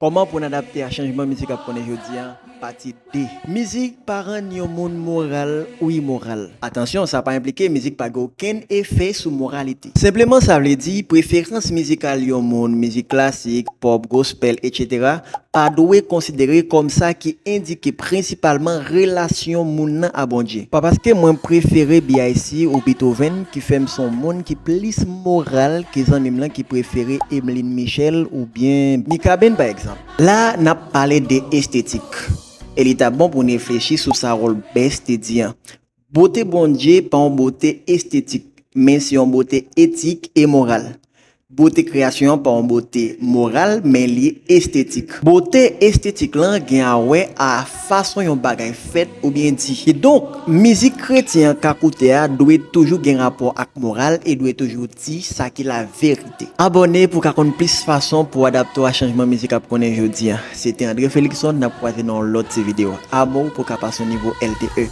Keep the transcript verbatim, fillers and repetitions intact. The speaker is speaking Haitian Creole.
Kòman pou n adapte a chanjman mizik ap konnen jodi a, pati de. Mizik pa rann yon moun moral ou imoral. Atansyon, sa pa enplike mizik pa gen okenn efè sou moralite. Senpleman, sa vle di preferans mizikal yon moun, mizik klasik, pòp, gospel, etsetera, pa dwe konsidere kòm sa ki endike prensipalman relasyon moun nan a Bondye. Pa paske mwen prefere B I C ou Beethoven ki fè m se yon moun ki plis moral ke zanmi m lan ki prefere Emeline Michel oubyen Mikaben pa egzanp. La n ap pale de estetik. E li ta bon pou n reflechi sou sa Rolbès te di an. Bote Bondye pa yon bote estetik, men se yon bote etik e moral. Bote kreyasyon an pa yon bote moral, men li estetik. Bote estetik lan gen a wè a fason yon bagay fèt oubyen di. Kidonk, mizik kretyen an ka koute a dwe toujou gen rapò ak moral e dwe toujou di sa ki laverite. Abòne pou w ka konn plis fason pou w adapte w a chanjman mizik ap konnen jodi a. Se te André Felixson, n ap kwaze nan yon lòt ti videyo. Abòne w pou w ka pase yon nivo L T E.